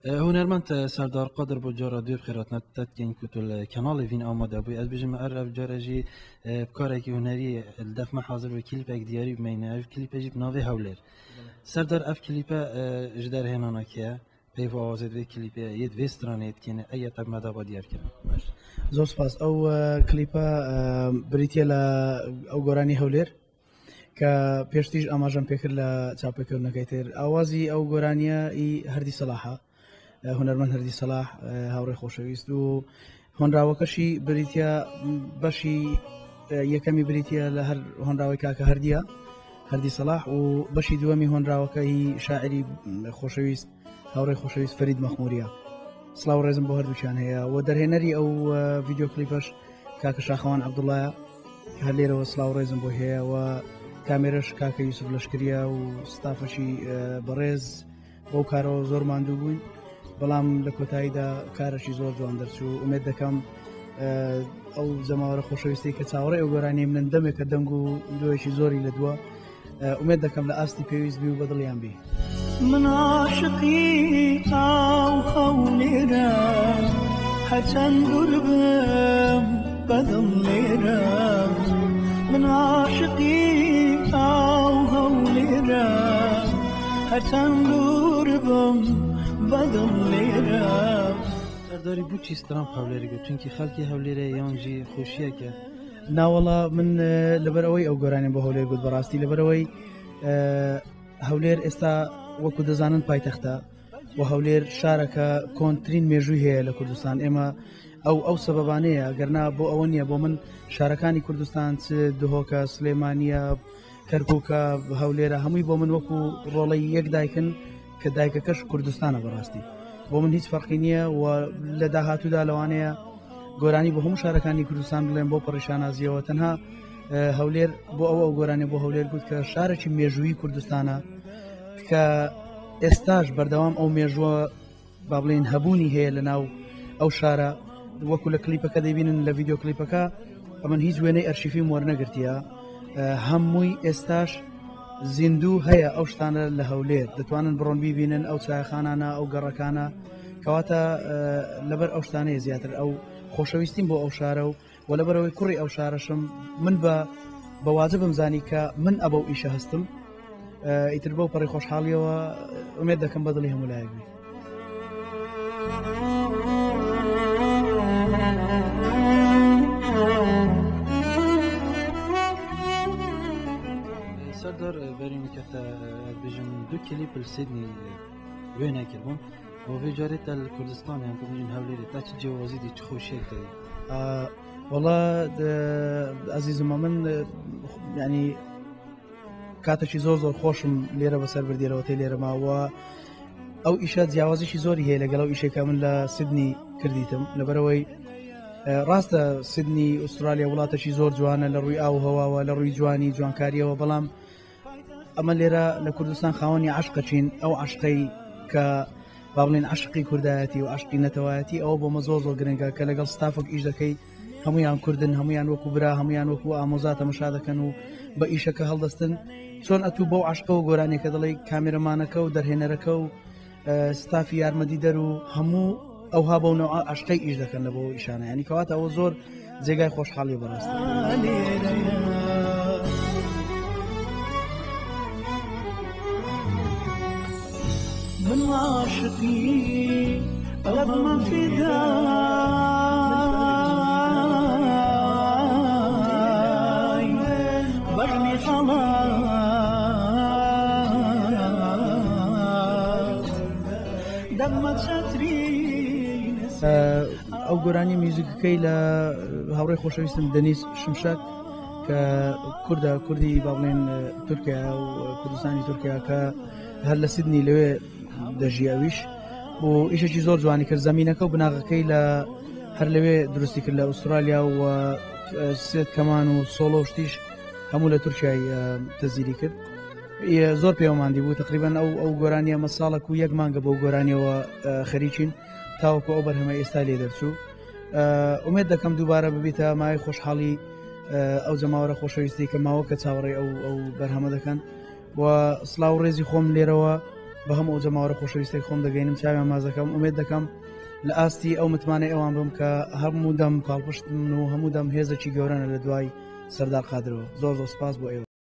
هونەرمەند سەردار قادر بۆ جارە دوێ بخێراتنە تەتکەین کو تو لە کەناڵی ڤین ئامادە بووی. ئەس بژم ئەر ئەv جارە ژی بکارێکی هونەری دەفمە حاضر بە کلیپێک دیاری بمینە، ئەv کلیپێ ژی بناوێ هەولێر. سەردار ئەv کلیپە ji derhênana kê پێی ئاوازێت vê کلیپێ یەت vê stranê dikêne eger te me daba diyar kirin. زۆر سپاس. ئەو کلیپە بریتە لە ئەو گۆرانی هەولێر کە پێشتیش ئاماژەم پێکرد لە چاپێکردنەکەی تر. ئاوازی ئەو گۆرانیە ئی هەردی سەلاحە، هونەرمەند هەردی سەلاح هاوڕێ خۆشەویست، و هۆنراوەکەشی بریتە بەشی یەکەمی بریتە لە هەر هۆنراوەی کاکە هەردیە هەردی سەلاح، و بەشی دووەمی هۆنراوەکە هی شاعری خۆشەویست هاوڕێ خۆشەویست فەرید مەخموریە. سڵاو ڕێزم بۆ هەردووکیان هەیە. و دەرهێنەری ئەو ڤیدیۆ کلیپەش کاکە شاخەوان عەبدوڵایە کە هەر لێرەوە سڵاو ڕێزم بۆ هەیە، و کامێرەش کاکە یوسف لەشکریە و ستافەشی بەڕێز. بەو کارەوە زۆر ماندوو بووین، بەڵام لە کۆتاییدا کارەشی زۆر جوان دەرچوو. ئومێد دەکەم ئەو جەماوەرە خۆشەویستی کە چاوەڕێ ئەو گۆرانی منن دەمێکە دەنگ و دۆیەکی زۆری لە دووە، ئومێد دەکەم لە ئاستی پێویست بی و بەدڵیان بی. من عاشقی ئاو هەولێرە، هەرچەند دوور بم بەدڵ لێرە. من عاشقی ئاو هەولێرە، هەرچەند دوور بم بەدڵ لێرە. سەرداری بۆچی ستران هەولێری گوت؟ چونکی خەڵکی هەولێرە یان ژی خۆشیەکە؟ ناوەڵا من لەبەرئەوەی ئەو گۆرانیم بۆ هەولێر گوت، بەڕاستی لەبەرئەوەی هەولێر ئێستا وەکو دەزانن پایتەختە و هەولێر شارەکە کۆنترین مێژووی هەیە لە کوردستان. ئێمە ئەو سەبەبانەیە، گەرنا بۆ ئەوە نییە. بۆ من شارەکانی کوردستان چ دهۆکە، سلێمانیە، کەرکووکە، هەولێرە، هەمووی بۆ من وەکو ڕۆڵەی یەک دایکن کە دایکەکەش کوردستانە. بەڕاستی بۆ من هیچ فەرقی نییە و لە داهاتوودا لەوانەیە گۆرانی بۆ هەموو شارەکانی کوردستان بڵێن بۆ پەڕیشانازیەوە. تەنها هەولێر بۆ ئەوە ئەو گۆرانی بۆ هەولێر گوت کە شارێکی مێژوویی کوردستانە کە ئێستاش بەردەوام ئەو مێژووە با بڵێن هەبوونی هەیە لە ناو ئەو شارە. وەکو لە کلیپەکە دەبینن لە ڤیددیو کلیپەکە، ئەمن هیچ وێنەی ئەرشیفیم وەرنەگرتیە، هەمووی ئێستاش زیندوو هەیە ئەو شتانە لە هەولێر، دەتوانن بڕۆن بیبینن ئەو چایخانانە، ئەو گەڕەکانە. کەواتە لەبەر ئەو شتانەیە زیاتر ئەو خۆشەویستیم بۆ ئەو شارە و لەبەرەوەی کوڕی ئەو شارەشم، من بە بەواجبم زانی کە من ئەبە و ئیشە هەستم. ئیتر بەو پەڕی خۆشحاڵیەوە ئومێد دەکەم بەدڵی هەموو لایەک بی. سەردار بەرین کە بژم دوو کلیپ لە سیدنی وێنە کردبوون و vê carê te li Kurdistanê yan ku bijin Hewlêrê te çi cewazî dî, çi xweşiyek te dî؟ وەڵا ئەزیزمە من ینی کاتێکی زۆر زۆر خۆشم لێرە بەسەر بردێرەوە تێ لێرەماوە. ئەو ئیشە جیاوازیشی زۆری هەیە لەگەڵ ئەو ئیشێکە من لە سیدنی کردیتم، لەبەرەوەی ڕاستە سیدنی ئوسترالیا وڵاتێکی زۆر جوانە لە ڕووی ئاو هەواوە، لە ڕووی جوانی جوانکاریەوە، بەڵام ئەمە لێرە لە کوردستان خاوەنی عشقەچین. ئەو عشقەی کە با بڵێن عشقی کوردایەتی و عشقی نەتەوایەتی، ئەوە بۆ مە زۆر زۆر گرنگە کە لەگەڵ ستافێک ئیش دەکەی هەمویان کوردن، هەمویان وەکو برا، هەمویان وەکو ئامۆزا تەمەشا دەکەن و بە ئیشەکە هەڵدەستن. چۆن ئەتوو بەو عشقەوە گۆرانیەکە دەڵێ، کامێرەمانەکە و دەرهێنەرەکە و ستافی یارمەتی دەر و هەموو ئەوها بەو نەوە عشقەی ئیش دەکەن لە بۆ ئیشانە، ینی کەواتە ئەوە زۆر جێگای خۆشحاڵی بەڕاستی. من عاشقی ئەوم فدای بەژنی خەڵات دەمە چەتری. ئەو گۆرانی میوزیکەکەی لە هاوڕێی خۆشەویستم دەنیز شمشک کە کوردە، کوردی با بڵێن تورکیا و کوردستانی تورکیا کە هەر لە سیدنی لەوێ دەژی، ئەویش و ئیشێکی زۆر جوانی کرد. زمینەکە و بناغەکەی لە هەر لەوێ دروستی کرد لە ئوسترالیا و سێت کەمان و سۆڵۆ شتیش هەموو لە تورکیای تەزیری کرد. زۆر پێوەماندی بوو. تقریبان ئەو گۆرانیە مە ساڵک و یەک مانگە بۆ گۆرانیەوە خەریکین تاوەکو ئەو بەرهەمە ئێستا لێ دەرچوو. ئومێد دەکەم دووبارە ببیتە مای خۆشحاڵی ئەو جەماوەرە خۆشەویستی کە ماوە کە چاوەڕێ ئەو بەرهەمە دەکەن. و سلااو ڕێزی خۆم لێرەوە بە هەموو ئەو جەماوەرە خۆشەویستەی خۆم دەگەینم چاویان مازەکەم ئومێد دەکەم لە ئاستی ئەو متمانەی ئەوان بم کە هەموو دەم پاڵپشتن و هەموو دەم هێزێکی گەورەنە لە دوای سەردار قادرەوە. زۆر زۆر سپاس بۆ ئێوە.